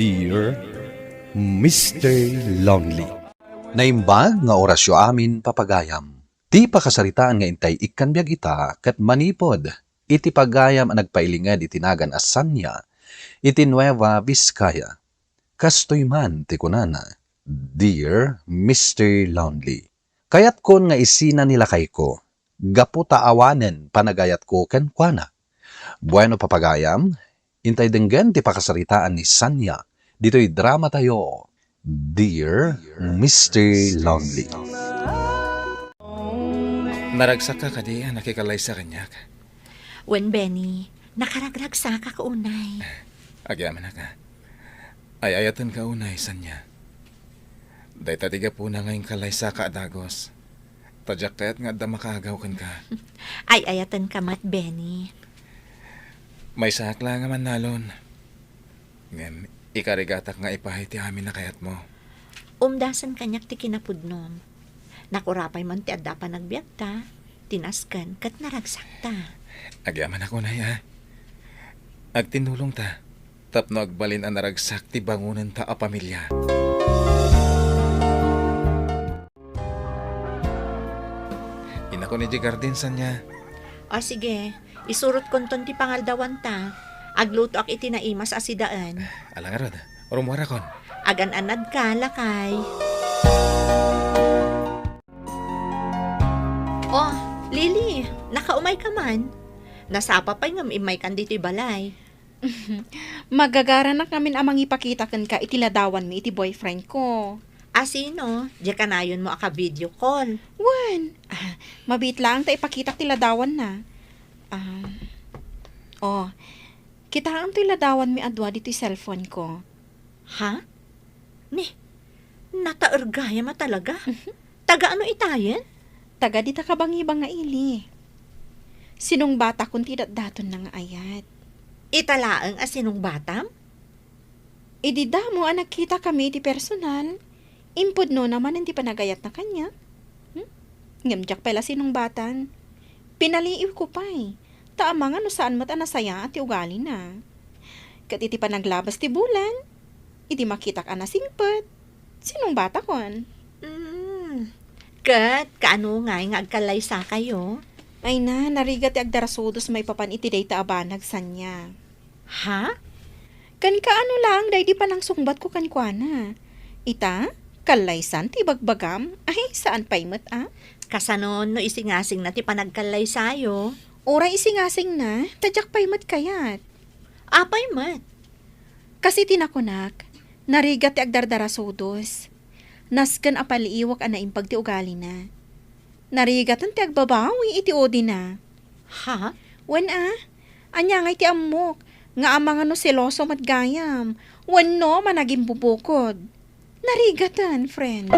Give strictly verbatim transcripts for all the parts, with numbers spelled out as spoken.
Dear Mister Lonely. Naimbag nga orasyo amin, papagayam. Ti pakasaritaan nga intay ikkan biag ita ket manipud iti pagayam a nagpailinged iti nagan a Sanya iti Nueva Vizcaya. Kastoy man ti kunana, "Dear Mister Lonely, kayatkon nga isina ni lakayko, gapu ta awanen panagayatko kenkuana." Bueno, papagayam, intay denggen ti pakasaritaan ni Sanya ditoy dramatayo, Dear Mister Lonely. Naragsakka kadi a nakikallaysa kaniak? Wen, Benny, nakaragragsakak unay. Agyamanak a. Ay-ayatenka unay, Sanya. Dayta ti gapuna nga inkallaysaka a dagus. Ta diak kayat nga adda makaagaw kenka. Ay-ayatenka met, Benny. Maysaak la nga mannalon. Ngem ikarigatak nga ipaay ti amin a kayatmo. Umdasen kaniak ti kinapudnom. Nakurapay man ti adda a panagbiagta, ti nasken ket naragsakta. Agyamanak unay a. Agtinnulongta tapno agbalin a naragsak ti bangonenta a pamilia. Inakon idiay garden, Sanya. O sige, isurotkonton ti pangaldawanta. Aglutoak iti naimas a sidaen. Ala ngarud, rummuarakon. Agan-anadka, lakay. O, Lily, nakaumayka man. Nasapa pay ngem immaykan ditoy balay. Magagaranak ngamin a mangipakita kenka iti ladawanmi iti boyfriendko. A sino? Diay kanayonmo a ka-video call? Wen, ah, mabiit laeng ta ipakitak ti ladawanna. Ah, o, kitaem toy ladawanmi a dua ditoy cellphoneko. Ha? Ni, nataer gayam a talaga? Mhm. Taga ano itayen? Taga dita kabangibang nga ili. Sinungbatakon ti datdatonna nga ayat. Ita laeng a sinungbatam? Idi damo a nagkitakami iti personal, impudnona manen ti panagayatna kaniak. Hmm? Ngem diak pay la sinungbatan. Pinaliiwko pay, ta amangan no saan met a nasayaat ti ugalina. Ket iti panaglabas ti bulan, idi makitak a nasingpet, sinungbatakon. Mm. Ket kaano ngay nga agkallaysakayo? Ay na, narigat ti agdarasodos maipapan iti dayta a banag, Sanya. Ha? Ken kaano laeng daydi panangsungbatko kenkuana? Ita, kallaysan ti ibagbagam? Ay, saan pay met a. Kasano no isingasingna ti panagkallaysayo? Uray isingasingna, ta diak pay met kayat. Apay met? Kas iti nakunak, narigat ti agdardarasodos. Nasken a paliiwak a naimbag ti ugalina. Narigaten ti agbabawi iti udina. Ha? Wen a, ania ngay ti ammok nga amangan no seloso met gayam wenno managimbubukod? Narigaten, friend.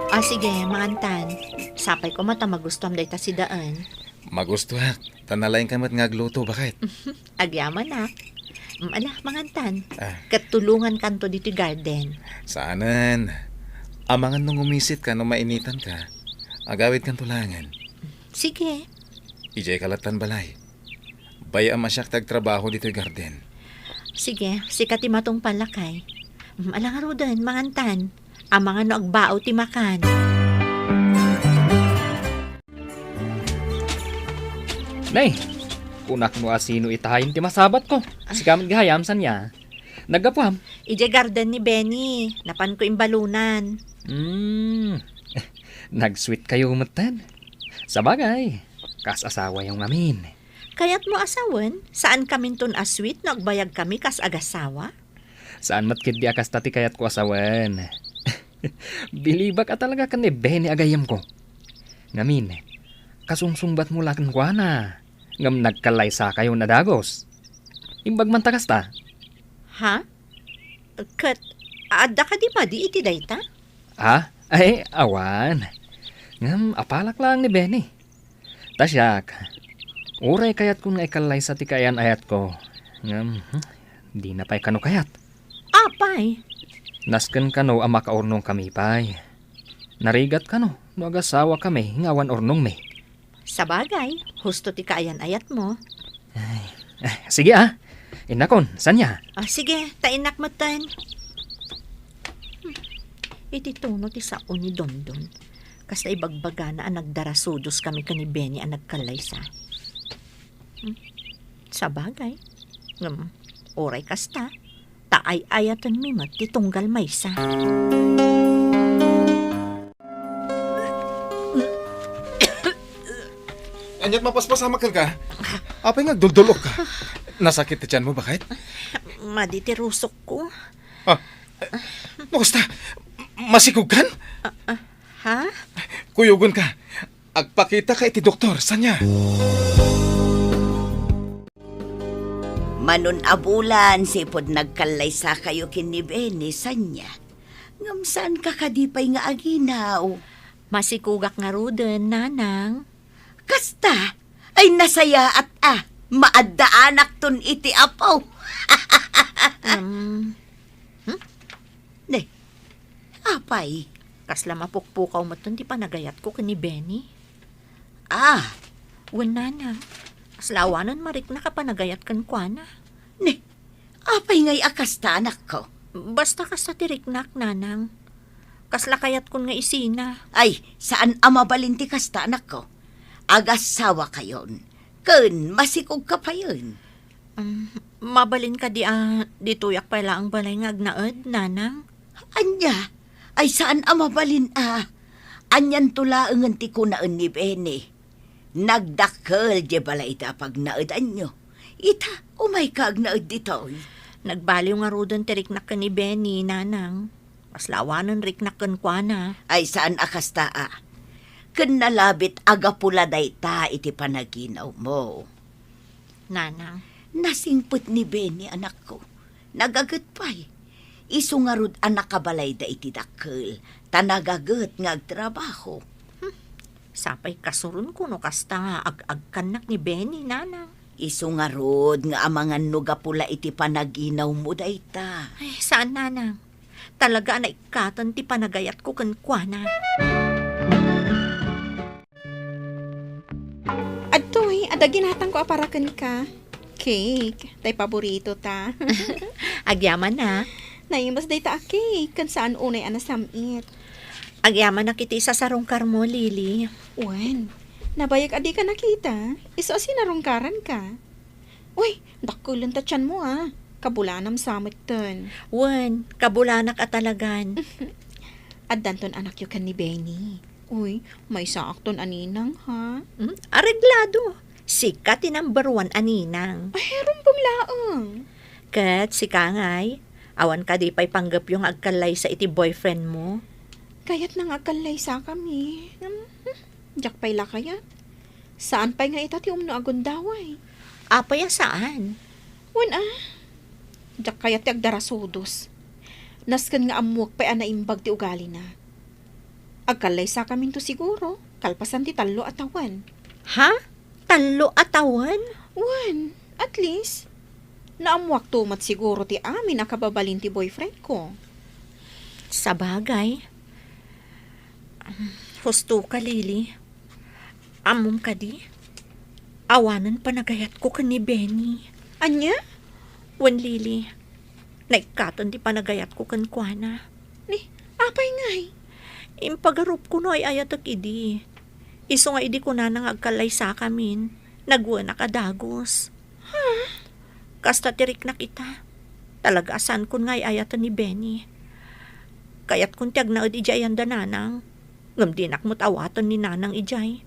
Ah, sige, mangantan. Sapay koma ta magustuam dayta sidaen. Magustuak. Ta nalaingka met nga agluto, baket. Agyamanak. Mm, ala, mangantan. Ah. Ket tulongankanto ditoy garden. Saanen. Amangan no ngumisitka no mainitanka. Agawidkanto laengen. Sige. Idiayka lattan balay. Bay-am a siak ti agtrabaho ditoy garden. Sige, sika ti matungpal, lakay. Mm, ala ngaruden, mangantan. Amangan no agbao ti makan. Nay, kunak no asino itayen ti masabatko. Sika met gayam, Sanya. Naggapuam? Idiay garden ni Benny. Napanko imbalunan. Hmm. Nag-sweet kayo metten. Sabagay, kas asawayo ngamin. Kayatmo a sawen, saankaminton a sweet no agbayagkami kas agasawa? Saan met ketdi a kasta ti kayatko a sawen. Bilibak a talaga ken ni Benny a gayyemko. Ngamin, kasungsungbatmo la kenkuana, ngem nagkallaysakayon a dagus. Imbag man ta kasta. Ha? Ket, adda kadi madi iti dayta? Ha? Ay, awan. Ngem, apalak laeng ni Benny. Ta siak, uray kayatkon nga ikallaysa ti kaayan-ayatko, ngem, hmm, dina pay kano kayat. Apay? Nasken kano a makaurnongkami pay. Narigat kano no agasawakami nga awan urnongmi. Sabagay, husto ti kaayan-ayatmo. Ay, Eh, sige, ah. Innakon, sanya? Ah, sige, ta innak metten. Hmm. Iti tono ti sao ni Dondon. Kasta ibagbagana a nagdarasudos kami ken ni Benny a nagkallaysa. Hmm. Sabagay. Ngem, uray kasta, ta ay-ayatenmi met ti tunggal maysa. Ania't mapaspasamak kenka? Apay nga agduldul-ok ka? Nasakit ti tianmo, baket? Madi ti rusokko. Ah, no kasta, masikogkan? Ah, ah, ha? Kuyogenka. Agpakitaka iti doktor, sanya? Manon a bulan, sipud nagkallaysakayo ken ni Benny, sanya? Ngem saanka kadi pay nga aginaw? Masikogak ngaruden, nanang. Kasta? Ay, nasayaat a. Maaddaanakton iti Apo. Um, hmm? Ne, apay? Kasla mapukpukaw metten ti panagayatko ken ni Benny. Ah. Wen, nanang. Kasla awanen mariknak a panagayat kenkuana. Ne, apay ngay a kasta, anakko? Basta kasta ti riknak, nanang. Kasla kayatkon nga isina. Ay, saan a mabalin ti kasta, anakko. Agasawakayon, ken masikogka payen. Um, mabalin kadi a ditoyak pay laeng balay nga agnaed, nanang? Ania? Ay, saan a mabalin a. Anianto laengen ti kunaen ni Benny. Nagdakkel diay balay ti pagnaedanyo. Ita, umayka agnaed ditoy. Nagbaliw ngaruden ti riknak ken ni Benny, nanang. Kasla awanen riknak kenkuana. Ay, saan a kasta a. Ken nalabit a gapu la dayta iti panaginawmo. Nanang. Nasingpet ni Benny, anakko. Nagaget pay. Isu ngarud a nakabalayda iti dakkel, ta nagaget nga agtrabaho. Hmm. Sapay kasuronko no kasta nga ag-agkannak ni Benny, nanang. Isu ngarud nga amangan no gapu la iti panaginawmo dayta. Ay, saan, nanang. Talaga a naikkaten ti panagayatko kenkuana. Adtoy, adda ginatangko a para kenka. Cake, tay paborito ta. Agyaman a. Naimbag dayta a cake, ken saan unay a nasam-it. Agyamanak iti isasarungkarmo, Lily. Wen, nabayag a dika nakita. Isu a sinarungkaranka. Uy, dakkelen ta tianmo a. Kabulanam sa metten. Wen, kabulanak a talagan. Addanton anakyo ken ni Benny. Uy, maysaakton a ninang, ha? Hmm? Areglado. Sika ti number one a ninang. Ay, rumbeng laeng. Ket sika ngay, awan kadi pay panggepyo nga agkallaysa iti boyfriend mo? Kayatna nga agkallaysakami. Hmm, hmm, diak pay la kayat. Saan pay nga ita ti umno a gundaway? Apay a saan? Wen a, diak kayat ti agdarasudos. Nasken nga ammoek pay a naimbag ti ugalina. Agkallaysakaminto siguro, kalpasan ti tallo a tawen. Ha? Tallo a tawen? Wen, at least, naammoakto met siguro ti amin a kababalin ti boyfriend ko. Sabagay. Husto ka, Lily. Ammom kadi? Awanen panagayatko ken ni Benny. Ania? Wen, Lily. Naikkaten ti panagayatko kenkuana. Ni, apay ngay? Impagarupko no ay-ayatek idi. Isu nga idi kunana nga agkallaysakamin, nagwenak a dagus. Ha? Kasta ti riknak ita. Talaga a saankon nga ay-ayaten ni Benny. Kayatkon ti agnaed idiay ayan da nanang. Ngem dinak met awaten ni nanang idiay.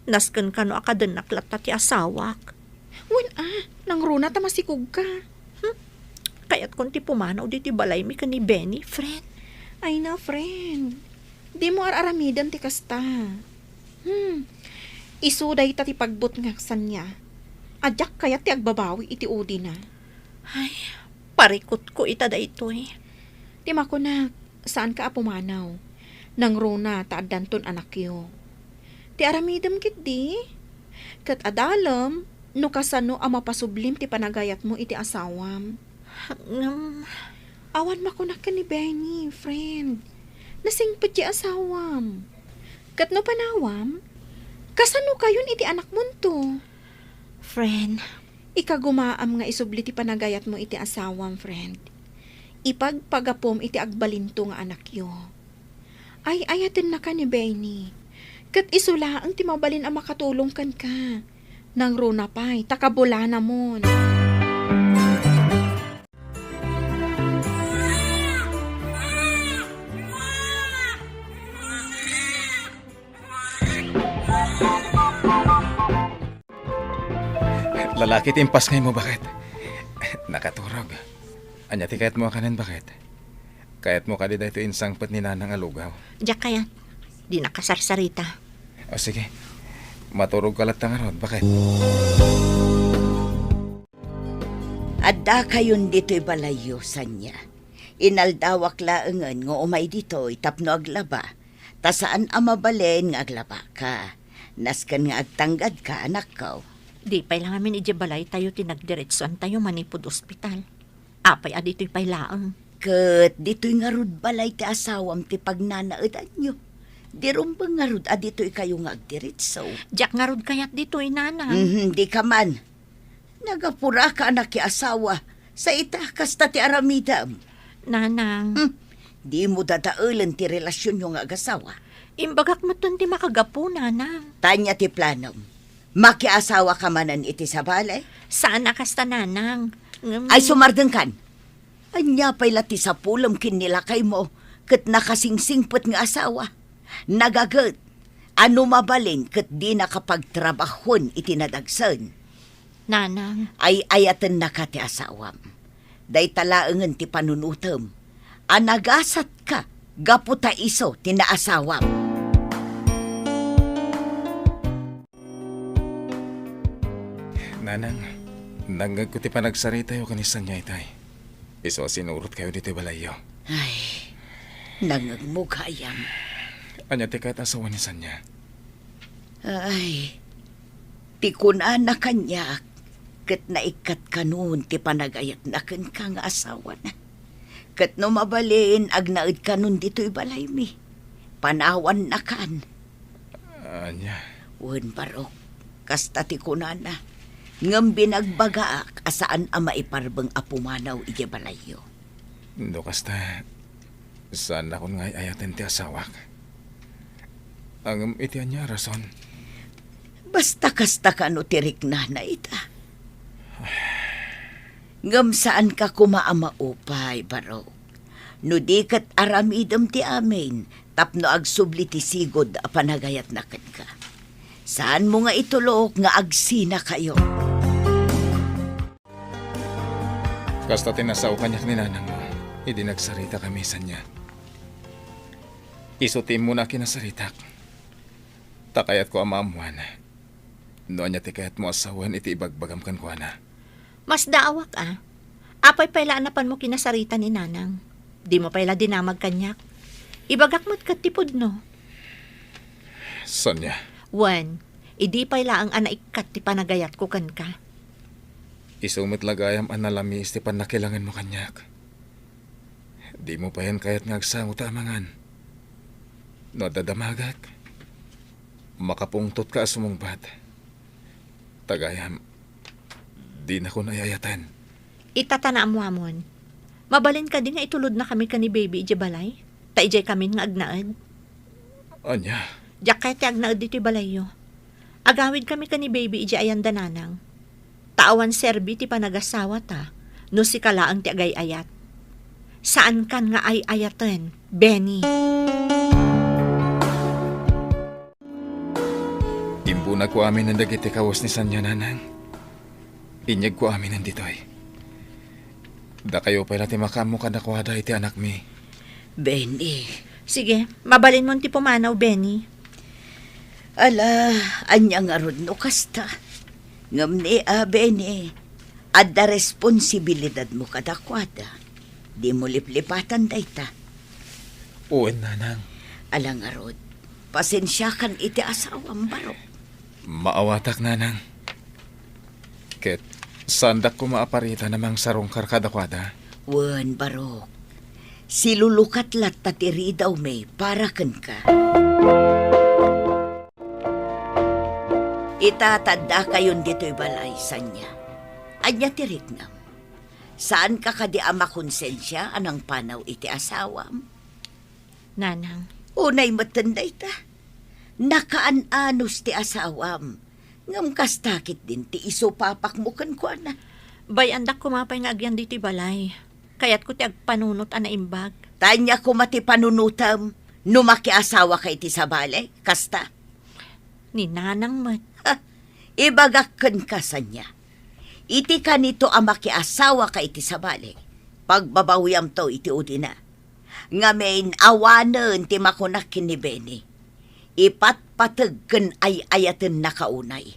Nasken kano a kadennak latta ti asawak. Wen a, nangruna ta masikogka. Hmm? Kayatkon ti pumanaw ditoy balaymi ken ni Benny, friend. Ay na, friend. Dimo ar-aramiden ti kasta. Hmm. Isu dayta ti pagbutngak sania. A diak kayat ti agbabawi iti udina. Ay, parikutko ita daytoy. Ti makunak, saanka a pumanaw. Nangruna ta addanton anakyo. Ti aramidem ketdi? Ket adalem no kasano a mapasublim ti panagayatmo iti asawam. Ngem, awan makunak ken ni Benny, friend. Nasingpet ti asawam. Ket no panawam, kasano kayon iti anakmonto? Friend, Ikagumaam nga isubli ti panagayatmo iti asawam, friend. Ipagpagapom iti agbalinto nga anakyo. Ay-ayatennaka ni Benny. Ket isu laeng ti mabalin a makatulong kenka. Nangruna pay, ta kabulanamon. Lalaki ti impas nga immo, baket. Nakaturog. Ania ti kayatmo a kanen, baket? Kayatmo kadi daytoy insangpet ni Nanang a lugaw? Diak kayat. Di nakasarsarita. O sige. Maturog ka latta ngarud, baket. Addakayon ditoy balayyo, sanya. Inaldawak laengen nga umay ditoy tapno aglaba. Ta saan a mabalin nga aglabaka. Nasken nga agtanggadka, anakko. Di pay la ngamin idiay balaytayo ti nagdiretsoantayo manipud ospital. Apay a ditoy pay laeng? Ket ditoy ngarud balay ti asawam ti pagnanaedanyo. Di rumbeng ngarud a ditoykayo nga agdiretso. Diak ngarud kayat ditoy, Nanang. Mhm, di ka man. Nagapuraka a nakiasawa, sa ita kasta ti aramidem. Nanang. Hmm, dimo dadaelen ti relasionyo nga agasawa. Imbagak metten ti makagapu, Nanang. Tanya ti planom. Makiasawa ka manen iti sabali? Saan a kasta, Nanang. Ngem Ay, sumardengkan. Ania pay la ti sapulem ken ni lakaymo ket nakasingsingpet nga asawa? Nagaget. A no mabalin ket di nakapagtrabahuen iti nadagsen. Nanang. Ay-ayatennaka ti asawam. Dayta laengen ti panunotem a nagasatka gapu ta isu ti naasawam. Nanang, nangngegko ti panagsaritayo ken ni Sanya itay. Isu a sinurotkayo ditoy balayyo. Ay, nangngegmo gayam. Ania ti kayat a sawen ni Sanya? Ay, ti kunana kaniak, ket naikkat kanon ti panagayatna kenka nga asawana. Ket no mabalin, agnaed kanon ditoy balaymi. Panawannakan. Ania? Wen, Barok, kasta ti kunana. Ngem binagbagaak a saan a maiparbeng a pumanaw idiay balayyo. No kasta, saannakon nga ay-ayaten ti asawak. Ngem iti ania a rason? Basta kasta kano ti riknana ita. Ngem saanka koma a maupay, Barok, no di ket aramidem ti amin tapno agsubli ti sigud a panagayatna kenka. Saanmo nga itulok nga agsinakayo. Kasta ti nasao kaniak ni nanangmo idi nagsaritakami, Sanya. Isu ti immuna a kinasaritak, ta kayatko a maammoan no ania ti kayatmo a sawen iti ibagbagam kenkuana. Masdaawak a. Apay pay la a napanmo kinasarita ni nanang? Dimo pay la dinamag kaniak. Ibagak met ket ti pudno. Sanya. Wen, idi pay laeng a naikkat ti panagayatko kenka. Isu met la gayam a nalamiis ti pannakilangenmo kaniak. Dimo payen kayat nga agsango ta amangan. No adda damagek, makapungtotka a sumungbat. Ta gayam, dinakon ay-ayaten. Ita ta naammoamon. Mabalin kadi nga itulodnakami ken ni Baby idiay balay? Ta idiaykamin nga agnaed? Ania? Diak kayat ti agnaed ditoy balayyo. Agawidkami ken ni Baby idiay ayan da nanang. Ta awan serbi ti panagasawata no sika laeng ti agay-ayat. Saankan nga ay-ayaten, Benny. Imbunagko aminen dagiti kawes ni Sanya, nanang. Inyegko aminen ditoy. Dakayo pay la ti makaammo kadakuada iti anakmi. Benny. Sige, mabalinmon ti pumanaw, Benny. Ala, ania ngarud no kasta? Ngem ni a, Benny, adda responsibilidadmo kadakuada. Dimo liplipatan dayta. Wen, nanang. Ala ngarud, pasensiakan iti asawam, Barok. Maawatak, nanang. Ket saandak koma a paritan a mangsarungkar kadakuada. Wen, Barok, silulukat latta ti ridawmi para kenka. Ita, ta addakayon ditoy balay, Sanya. Ania ti riknam? Saanka kadi a makonsensia a nangpanaw iti asawam? Nanang. Unay metten dayta. Nakaan-anos ti asawam. Ngem kasta ketdin ti isupapakmo kenkuana. Bay-andak koma pay nga agyan ditoy balay. Kayatko ti agpanunot a naimbag. Ta ania koma ti panunotem no makiasawaka iti sabali? Kasta. Ni Nanang met. Ha, ibagak kenka, Sania. Iti kanito a makiasawaka iti sabali, pagbabawiamto iti udina. Ngamin, awanen ti makunak ken ni Benny. Ipatpateg ken ay-ayatennaka unay.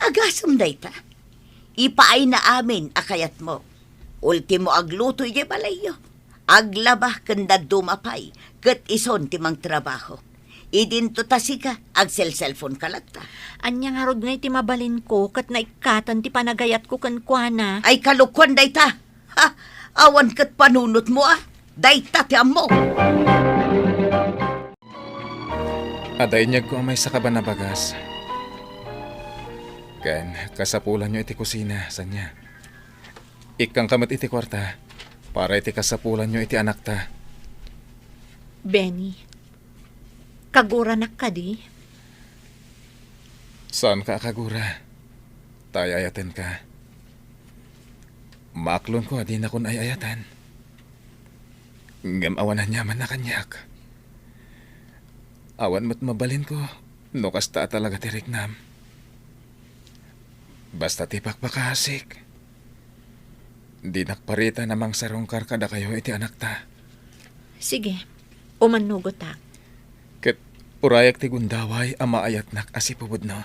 Agasem dayta. Ipaayna amin a kayatmo. Ultimo, agluto idiay balayyo. Aglaba ken dadduma pay, ket ison ti mangtrabaho. Idinto ta sika, agselselfonka latta. Ania ngarud ngay ti mabalinko ket naikkatan ti panagayatko kenkuana? Ay, kalokuan dayta. Ha? Awan ket panunotmo a. Dayta ti ammo. Adda inyegko a maysa ka banabagas. Ken kasapulanyo iti kusina, Sania. Ikkangka met iti kuarta para iti kasapulanyo iti anakta. Benny, kaguranak kadi? Saanka a kagura. Ta ay-ayatenka. Maaklonko a dinakon ay-ayatan. Ngem awan aniaman a kaniak. Awan met mabalinko no kasta a talaga ti riknam. Basta ti pakpakaasik. Dinak paritan a mangsarungkar kadakayo iti anakta. Sige, umannugotak. Ket urayak ti gundaway a maayatnak a sipupudno.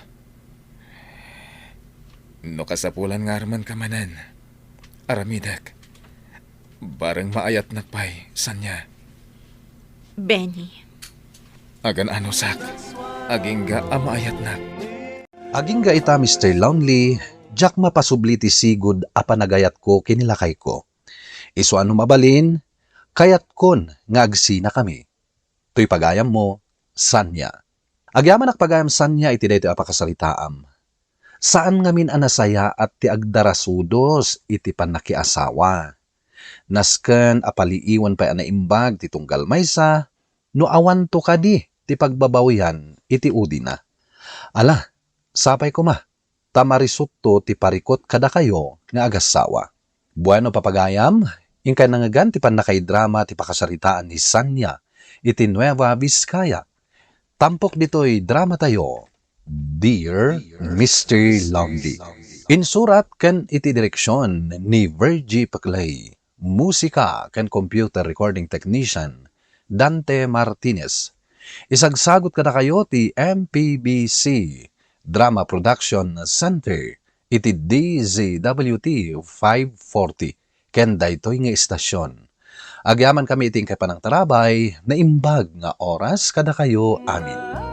No kasapulan ngarud ka manen, aramidek. Bareng maayatnak pay, Sania. Benny. Agan-anosak. Agingga a maayatnak. Agingga ita, Mister Lonely, diak mapasubli ti sigud a panagayatko ken ni lakayko. Isu a no mabalin, kayatkon nga agsinakami. Toy pagayammo, Sania. Agyamanak pagayam, Sania, iti daytoy a pakasaritaam. Saan ngamin a nasayaat ti agdarasudos iti pannakiasawa. Nasken a paliiwen pay a naimbag ti tunggal maysa no awanto kadi ti pagbabawian iti udina. Ala, sapay koma, ta marisutto ti parikut kadakayo nga agassawa. Bueno, papagayam, inkay nangngegan ti pannakaidrama ti pakasaritaan ni Sania iti Nueva Vizcaya. Tampok ditoy dramatayo, Dear Mister Lonely. Insurat ken iti direksion ni Virgie Peclay. Musika ken computer recording technician, Dante Martinez. Isagsagut kadakayo ti M P B C Drama Production Center iti D Z W T five forty ken daytoy nga istasyon. Agyamankami iti inkay panangtarabay, naimbag nga oras kadakayo amin.